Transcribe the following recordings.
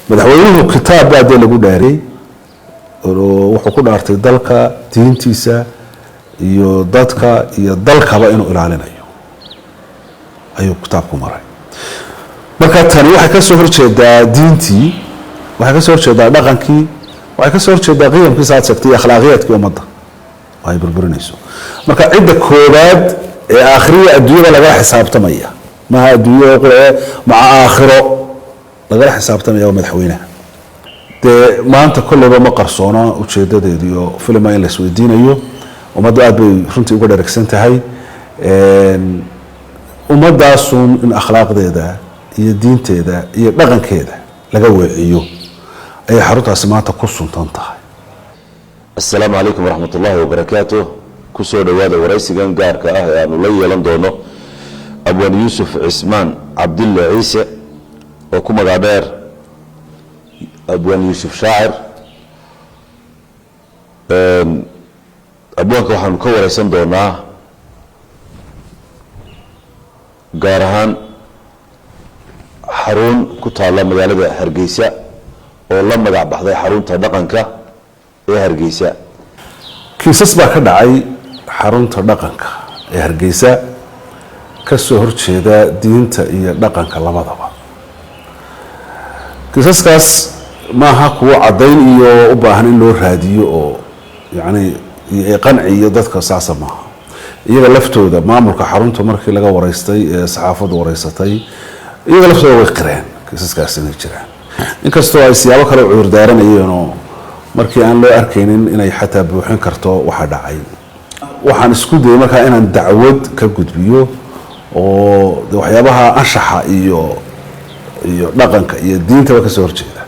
Madaxweynuhu kitaab baa dee lagu dhaariyey oo wuxuu ku dhaartay dalka, diintiisa iyo dadka iyo dalkaba inuu ilaalinayo ayuu kitaabku maray. Marka tani waxay ka soo horjeedaa diintii, waxay ka soo horjeedaa dhaqankii, waxay ka soo horjeedaa qiyamkiisa aad sheegtay iyo akhlaaqiyaadkii ummadda oo ay burburinayso. Marka cidda koobaad ee aakhiriya adduunyada lagala xisaabtamaya, maaha adduunyada qura ee maca aakhiro lagala xisaabtamaya, waa madaxweynaha. Dee maanta kolleyba ma qarsoono ujeedadeediyo filima in la isweydiinayo. Ummaddu aad bay runtii uga dheragsan tahay. Ummaddaasun in akhlaaqdeeda iyo diinteeda iyo dhaqankeeda laga weeciyo ayay xaruntaasi maanta ku suntan tahay. Asalaamu calaykum waraxmat ullaahi wabarakaatu. Kusoo dhowaada waraysigan gaarka ah ee aanu la yeelan doono Abwaan Yuusuf Cismaan Cabdille Ciise oo ku magac dheer Abwaan Yuusuf Shaacir. Abwaanka waxaanu ka wareysan doonaa gaar ahaan xarun ku taalla magaalada Hargeysa oo la magac baxday Xarunta Dhaqanka ee Hargeysa. Kiisas baa ka dhacay Xarunta Dhaqanka ee Hargeysa, ka soo horjeeda diinta iyo dhaqanka labadaba. Kiisaskaas maaha kuwo caddayn iyo u baahan in loo raadiyo oo yacni qanci iyo dadka saasa maaha. Iyaga laftooda maamulka xarunta markii laga wareystay ee saxaafaddu wareysatay, iyaga laftooda way qireen kiisaskaas inay jiraan, inkastoo ay siyaabo kale u cudur daaranayeen oo markii aan loo arkaynin inay xataa buuxin karto waxa dhacay. Waxaan isku dayay markaa inaan dacwad ka gudbiyo oo de waxyaabaha anshaxa iyo dhaqanka iyo diintaba kasoo horjeeda.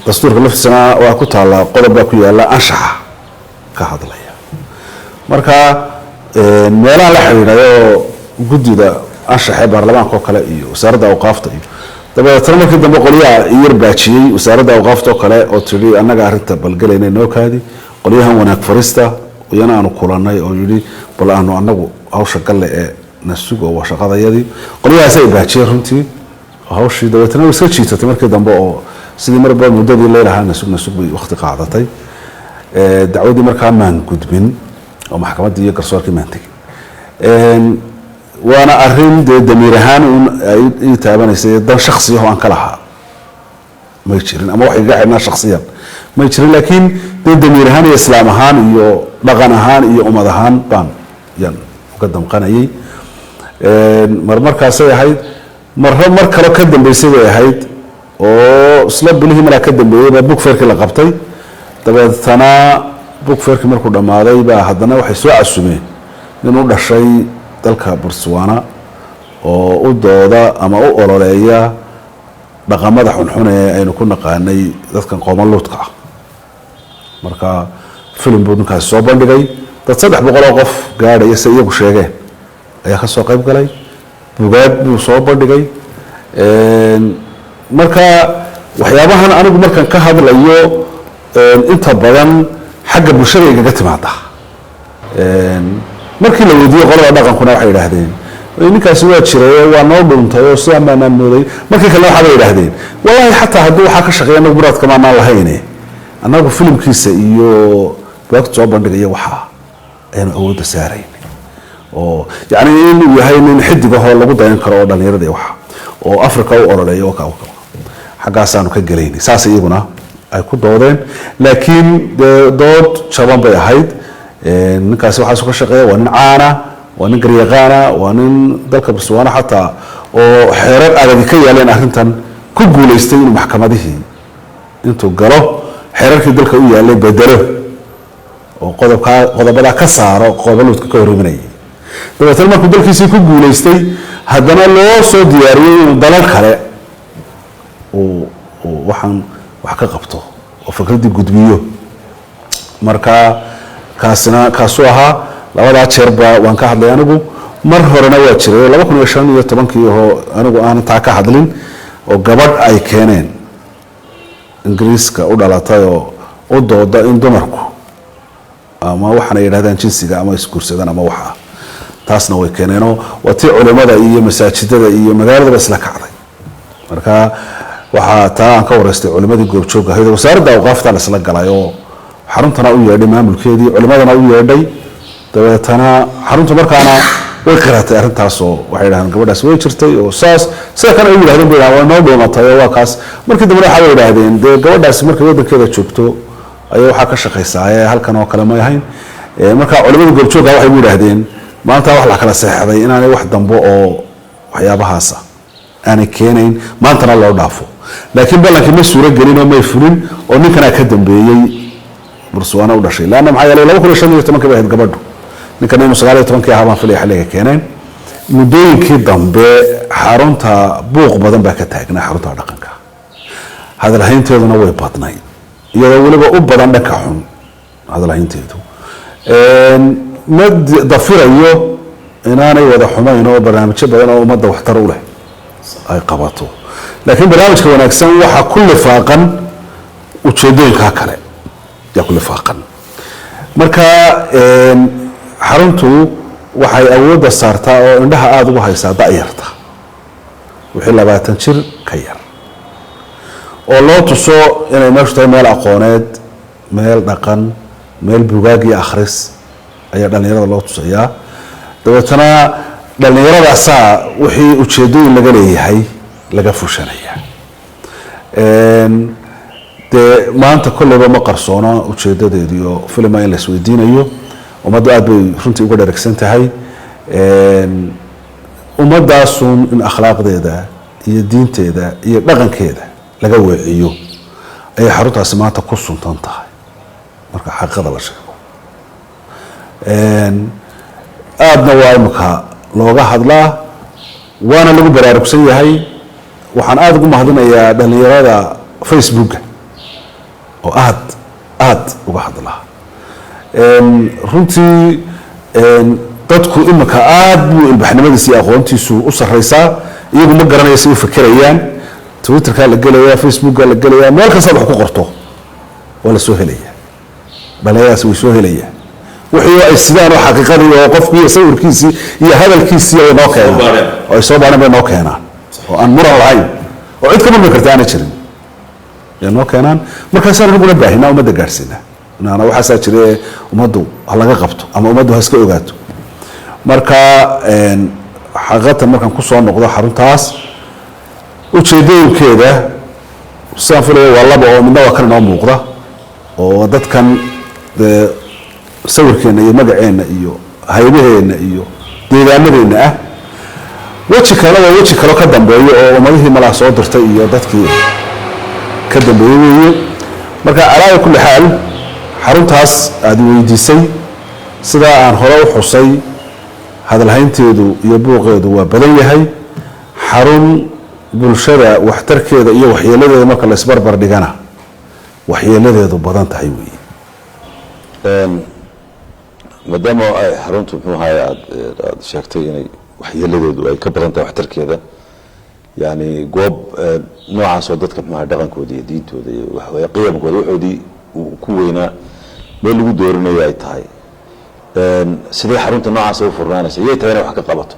Dastuurka laftiisana waa ku taallaa, qodob baa ku yaalla anshaxa ka hadlaya. Marka meelaha la xidhiidhay oo guddida anshaxa ee baarlamaanka oo kale iyo Wasaaradda Awqaafta, iyo dabeetana markii dambe qolyaha yar baajiyey Wasaaradda Awqaafta oo kale oo tidhi annaga arrinta balgelayna noo kaadi, qolyahan wanaag farista iyana aanu kulanay oo yidhi bal aanu anagu hawsha galle ee na sugo, waa shaqadayadii. Qolyahaas ay baajiyeen runtii hawshii. Dabeetana way iska jiitatay markii dambe oo sidii marba muddadii leelahaa nasug nasug bay waqti qaadatay. Dacwaddii markaa maan gudbin oo maxkamaddii iyo garsoorkii maan tegin. Waana arrin dee damiir ahaan uun ay ii taabanaysay. Dan shaksiyaho aan ka lahaa may jirin ama wax igaga xidhnaa shaksiyan may jirin, laakiin dee damiir ahaan iyo islaam ahaan iyo dhaqan ahaan iyo ummad ahaan baan yaan uga damqanayay. Mar markaasay ahayd, marro mar kalo ka dambeysay bay ahayd oo isla bilihii malaa ka dambeeyey baa book fairkii la qabtay. Dabeetana book fairkii markuu dhammaaday baa haddana waxay soo casumeen nin u dhashay dalka Botswana oo u dooda ama u ololeeya dhaqamada xunxun ee aynu ku naqaanay dadkan qoomaluudka ah. Marka filim buu ninkaasi soo bandhigay. Dad 300 oo qof gaadhaya, se iyagu sheegeen, ayaa ka soo qayb galay. Bugaag buu soo bandhigay. Marka waxyaabahan anigu markaan ka hadlayo inta badan xagga bulshada igaga timaada. Markii la weydiiyey qolada dhaqankuna waxay yidhaahdeen ninkaasi waa jiray, waa noo dhuuntay oo sidaa maanaan mooday. Markii kalena waxaa bay yidhaahdeen wallahi xataa hadduu waxaa ka shaqeeya anagu muraadka maanaan lahayne, annagu filimkiisa iyo bugaagta soo bandhigaya waxaa ayaanu awoodda saarayn, oo yacni inuu yahay nin xidig ahoo lagu dayan karo oo dhalinyarada iyo waxa oo Africa u ololeeya oo xaggaasaanu ka gelaynay. Saas iyaguna ay ku doodeen, laakiin dee dood jaban bay ahayd. Ninkaasi waxaasu ka shaqeeya, waa nin caana, waa nin garyaqaana, waa nin dalka Botswana xataa oo xeerar adagi ka yaaleen arrintan ku guulaystay inuu maxkamadihii intuu galo xeerarkii dalka u yaalay bedelo oo qodobkaa qodobadaa ka saaro qodobaluudka ka horimanayay. Dabeetna markuu dalkiisii ku guulaystay, haddana loo soo diyaariyey inuu dalal kale uu waxaan wax ka qabto oo fikraddii gudbiyo. Marka kaasina kaasuu ahaa. Labadaa jeerba waan ka hadlay anigu. Mar horena waa jiray 2015-kii oo anigu aanan taa ka hadlin, oo gabadh ay keeneen Ingiriiska u dhalatay oo u dooda in dumarku ama waxaana yidhahdaan jinsiga ama isguursadaan ama waxa, taasna way keeneenoo waa tii culimada iyo masaajidada iyo magaaladaba isla kacday. Marka Waxaa taa aan ka wareystay culimadii goobjoog ahayd. Wasaaradda awqaafta la isla galay oo xaruntana u yeedhay maamulkeedii, culimadana u yeedhay. Dabeetana xaruntu markaana way qiratay arrintaas oo waxay yidhahdeen gabadhaas way jirtay oo saas sida kan ay u yidhahdeen bay yidhahdeen, waa noo dhuumatay oo waa kaas. Markii dambena waxaa bay yidhahdeen dee gabadhaasi markay waddankeeda joogto ayaa waxaa ka shaqaysaa ee halkan oo kale may ahayn. Marka culimada goobjoogga waxay u yidhaahdeen maanta wax la kala seexday inaanay wax dambo oo waxyaabahaasa aanay keenayn, maantana loo dhaafo. Laakiin ballankii ma suuro gelin oo may fulin oo ninkanaa ka dambeeyey Bursuwaana u dhashay, leanna maxaa yeelay 2015-kii bay ahayd gabadhu, ninkan inuu 19-kii ahaa baan filaya xilliga keeneen. Muddooyinkii dambe xarunta buuq badan baa ka taagnaa, xarunta dhaqanka hadalhaynteeduna way badnayd, iyadoo weliba u badan dhanka xun hadalhaynteedu. Ma dafirayo inaanay wada xumayn oo barnaamijyo badan oo ummadda waxtar u leh ay qabato, laakiin barnaamijka wanaagsan waxaa ku lifaaqan ujeedooyinkaa kale yaa ku lifaaqan. Marka xaruntu waxay awoodda saartaa oo indhaha aada ugu haysaa da'yarta, wixii 20 jir ka yar, oo loo tuso inay meeshu tahay meel aqooneed, meel dhaqan, meel bugaag iyo akhris ayaa dhallinyarada loo tusayaa. Dabeetana dhallinyaradaasaa wixii ujeedooyin laga leeyahay laga fushanaya. Dee maanta kolleyba ma qarsoono ujeedadeedii oo filima in la isweydiinayo. Ummaddu aad bay runtii uga dheragsan tahay ummaddaasun in akhlaaqdeeda iyo diinteeda iyo dhaqankeeda laga weeciyo ayay xaruntaasi maanta ku suntan tahay marka xaqiiqada la sheego. Aadna waa imika looga hadlaa, waana lagu baraarugsan yahay. Waxaan aada ugu mahadinayaa dhalinyarada Facebooka oo aad aada uga hadlaa. Runtii dadku imika aada buu ilbaxnimadiisa iyo aqoontiisu u sareysaa. Iyagu ma garanaya si u fekerayaan. Twitterkaa la gelaya, Facebooka la gelaya, meel kastaad wax ku qorto waa la soo helaya. Dhalinyaradaasi way soo helayaan wixii ay sidaan oo xaqiiqadii oo qofkii sawirkiisii iyo hadalkiisii ay noo keenaan oo ay soo baareen bay noo keenaan, oo aan muran lahayn oo cid ka murmi karta aanay jirin ay noo keenaan. Markaasaan anaguna baahinaa, ummadda gaadhsiinaa naana waxaasaa jira ee ummaddu ha laga qabto ama ummaddu ha iska ogaato. Marka xaqiiqatan markaan kusoo noqdo xaruntaas, ujeedooyinkeeda sidaan filaya waa laba, oo midna waa kan inoo muuqda oo dadkan dee sawirkeenna iyo magaceenna iyo haybaheenna iyo deegaanadeenna ah. Weji kale waa weji kaleo ka dambeeyo oo ummadihii malaa soo dirtay iyo dadkii ka dambeeyey weeye. Marka calaa kulli xaal, xaruntaas aada weydiisay, sidaa aan hore u xusay, hadalhaynteedu iyo buuqeedu waa badan yahay. Xarun bulshada waxtarkeeda iyo waxyeeladeeda marka la isbarbar dhigana, waxyeeladeedu badan tahay weeye. Maadaama ay xaruntu, muxuu ahaay, aad sheegtay inay waxyeeladeedu ay ka badan tahay waxtarkeeda, yani goob noocaas oo dadka, muxuu ahay, dhaqankooda iyo diintooda iyo waxaweye qiyamkooda waxoodii uu ku weynaa meel lagu doorinayo ay tahay, sidee xarunta noocaas u furnaanaysa? Yay tahay inay wax ka qabato?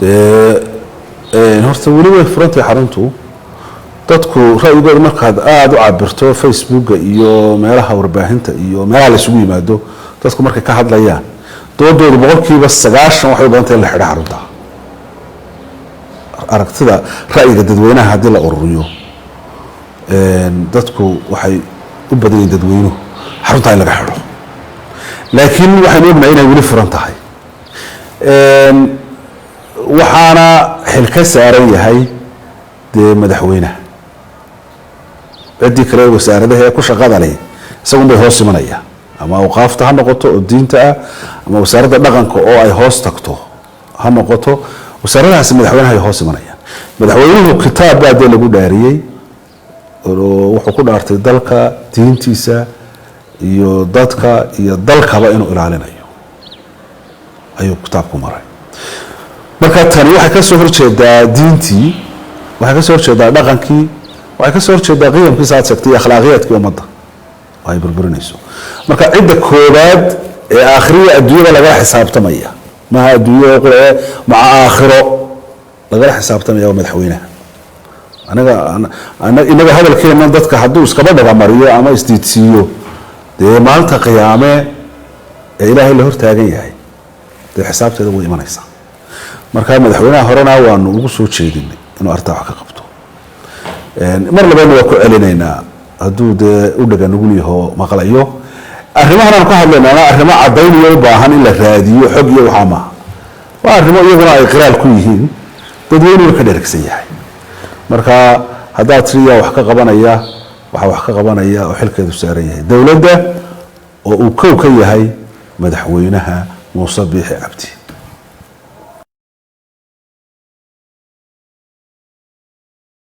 Dee horta weli way furantahay xaruntu. Dadku ra'yigooda markaad aada u cabirto Facebooka iyo meelaha warbaahinta iyo meelaha la isugu yimaado, dadku markay ka hadlayaan doodoodu 90% waxay u badan tahay in la xidho xarunta. Aragtida ra'yiga dadweynaha haddii la ururiyo, dadku waxay u badan yihiin dadweynuhu xarunta in laga xidho. Laakiin waxaynu ognahay inay weli furan tahay, waxaana xil ka saaran yahay dee madaxweynaha. Ciddii kale wasaaradaha ee ku shaqada leh isagun bay hoos imanayaan, ama awqaafta ha noqoto oo diinta ah, ama wasaaradda dhaqanka oo ay hoos tagto ha noqoto. Wasaaradahaasi madaxweynaha ay hoos imanayaan. Madaxweynuhu kitaab baa dee lagu dhaariyey oo wuxuu ku dhaartay dalka, diintiisa iyo dadka iyo dalkaba inuu ilaalinayo ayuu kitaabku maray. Marka tani waxay ka soo horjeedaa diintii, waxay ka soo horjeedaa dhaqankii, waxay ka soo horjeedaa qiyamkiisa aad sheegtay iyo akhlaaqiyaadkii ummadda oo ay burburinayso. Marka cidda koobaad ee aakhiriya adduunyada lagala xisaabtamaya, maaha adduunyada qura ee maca aakhiro lagala xisaabtamaya, waa madaxweynaha. Anaga inaga hadalkeena dadka hadduu iskaba dhagamariyo ama isdiidsiiyo, dee maalinta qiyaame ee Ilaahay la hortaagan yahay, dee xisaabteeda way imanaysaa. Marka madaxweynaha horena waanu ugu soo jeedinay inuu arrintaa wax ka qabto. Mar labaadna waa ku celinaynaa hadduu dee u dhaga nugul yaho maqlayo. Arrimahan aan ka hadlaynaana arrimo cadaynayo u baahan in la raadiyo xog iyo waxaa maaha, waa arrimo iyaguna ay qiraal ku yihiin, dadweynuuna ka dheragsan yahay. Marka haddaad tiri yaa wax ka qabanaya, waxaa wax ka qabanaya oo xilkeedu saaran yahay dowladda oo uu kow ka yahay madaxweynaha Muuse Biixi Cabdi.